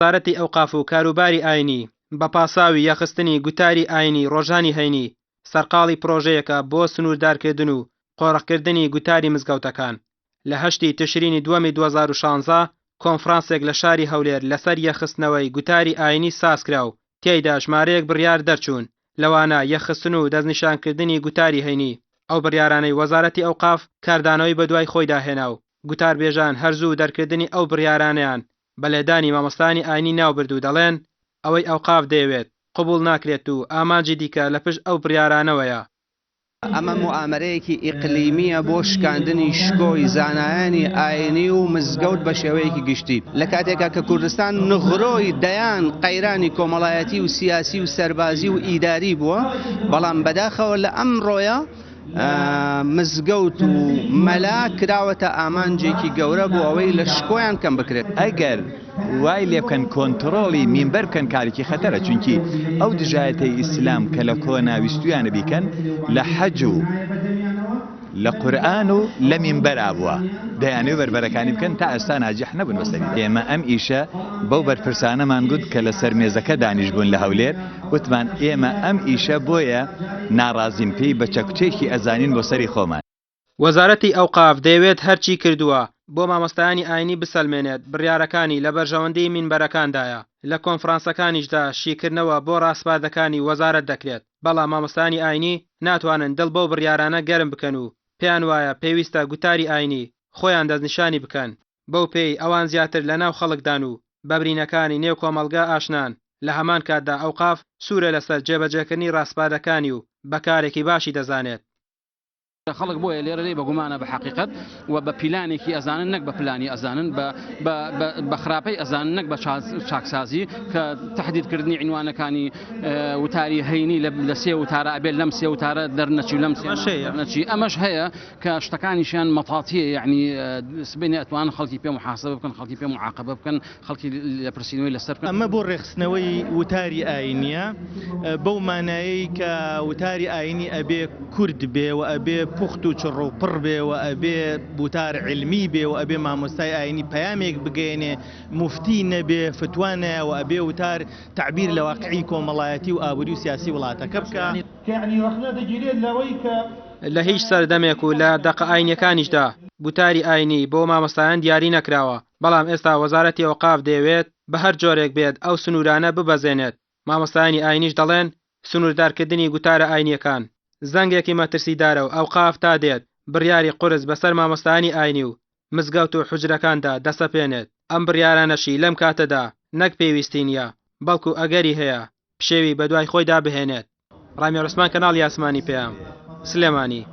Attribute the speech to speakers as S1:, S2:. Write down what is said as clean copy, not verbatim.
S1: وەزارەتی ئەوقاف و کاروباری ئاینی بە پاساوی یەکخستنی گوتاری ئاینی ڕۆژانی هەینی سەرقاڵی پرۆژەیەکە بۆ سنووردارکردن و قۆرخکردنی گوتاری مزگەوتەکان. لە هەشتی تشرینی دووەمی 2016 کۆنفرانسێک لە شاری هەولێر لەسەر یەکخستنەوەی گوتاری ئاینی سازکرا و تیایدا ژمارەیەک بڕیار دەرچوون، لەوانە یەکخستن و دەستنیشانکردنی گوتاری هەینی. ئەو بڕیارانەی وەزارەتی ئەوقاف کاردانەوەی بەدوای خۆیدا هێنا و گوتاربێژان هەر زوو دەرکردنی ئەو بڕیارانەیان بە لێدانی مامۆستایانی ئاینی ناوبرد و دەڵێن ئەوەی ئەوقاف دەیەوێت قبوڵ ناکرێت و ئامانجی دیکە لە پشت ئەو بڕیارانەوەیە.
S2: ئەمە موئامەرەیەکی ئیقلیمییە بۆ شکاندنی شکۆی زانایانی ئاینی و مزگەوت بە شێوەیەکی گشتی، لە کاتێکا کە کوردستان نغرۆی دەیان قەیرانی کۆمەڵایەتی و سیاسی و سەربازی و ئیداری بووە، بەڵام بەداخەوە لە ئەمڕۆیا مزگەوت و مەلا کراوەتە ئامانجێکی گەورە بۆ ئەوەی لە شکۆیان کەم بکرێت.
S3: ئەگەر وای لێ بکەن کۆنتڕۆڵی مینبەر بکەن کارێکی خەتەرە چونکی ئەو دژایەتەی ئیسلام کە لە کۆنا ویستویانە بیکەن لە حەج و لە قورئان و لە مینبەرا بووە دەیانەوێ بەربەرەکانی بکەن تا ئێستا ناجح نەبوون بەسەری ئێمە ئەم ئیشە بەو بەرپرسانەمان گوت کە لەسەر مێزەکە دانیشبوون لە هەولێر وتمان ئێمە ئەم ئیشە بۆیە ناڕازین پێی بە چەکوچێکی ئەزانین بۆ سەری خۆمان.
S1: وەزارەتی ئەوقاف دەیەوێت هەرچی کردووە بۆ مامۆستایانی ئاینی بسەلمێنێت بڕیارەکانی لە بەرژەوەندیی مینبەرەکاندایە، لە کۆنفرانسەکانیشدا شیکردنەوە بۆ ڕاسپاردەکانی وەزارەت دەکرێت، بەڵام مامۆستایانی ئاینی ناتوانن دڵ بەو بڕیارانە گەرم بکەن و پێیان وایە پێویستە گوتاری ئاینی خۆیان دەستنیشانی بکەن. بەو پێیەی ئەوان زیاتر لە ناو خەڵکدان و بە برینەکانی نێو کۆمەڵگا ئاشنان، لە هەمان کاتدا ئەوقاف سوورە لەسەر جێبەجێکردنی ڕاسپاردەکانی و بە کارێکی باشی دەزانێت.
S4: خەڵک بۆیە لێرە لێی بەگومانە بە حەقیقەت و بە پیلانێکی ئەزانن نەک بە پلانی ئەزانن بە بە بە خراپەی ئەزانن نەک بە چاکسازی کە تەحدیدکردنی عینوانەکانی وتاری هەینی لە سێ وتارە ئەبێت لەم سێ وتارە دەرنەچی و لەم سێ دەرنەچی ئەمەش هەیە کە شتەکانیشیان مەتاتیە یەعنی سبەینێ ئەتوانن خەڵکی پێ موحاسەبە بکەن خەڵکی پێ موعاقەبە بکەن خەڵکی لێپرسینەوەی لەسەر بکەن.
S5: ئەمە بۆ ڕێکخستنەوەی وتاری ئاینیە بەو مانایەی کە وتاری ئاینی ئەبێ کورت بێ و ئەبێ پوخت و چڕ و پڕ بێ و ئەبێ وتار عیلمی بێ و ئەبێ مامۆستای ئاینی پەیامێک بگەیەنێ موفتی نەبێ فتوا نەیا و ئەبێ وتار تەعبیر لە واقعی کۆمەڵایەتی و ئابوری و سیاسی وڵاتەکە بکا.
S6: کە یەعنی ڕەخنە دەگیرێت لەوەی کە.
S1: لە هیچ سەردەمێک و لە دەقە ئاینیەکانیشدا گوتاری ئاینی بۆ مامۆستایان دیاری نەکراوە، بەڵام ئێستا وەزارەتی ئەوقاف دەیەوێت بە هەر جۆرێک بێت ئەو سنوورانە ببەزێنێت، مامۆستایانی ئاینیش دەڵێن سنووردارکردنی گوتارە ئاینیەکان زەنگێکی مەترسیدارە و ئەوقاف تا دێت بڕیاری قورس بەسەر مامۆستایانی ئاینی و مزگەوت و حوجرەکاندا دەسەپێنێت، ئەم بڕیارانەشی لەم کاتەدا نەک پێویستی نییە، بەڵکو ئەگەری هەیە پشێوی بەدوای خۆیدا بهێنێت. ڕامیار عوسمان کەناڵی ئاسمانی پەیام، سلێمانی.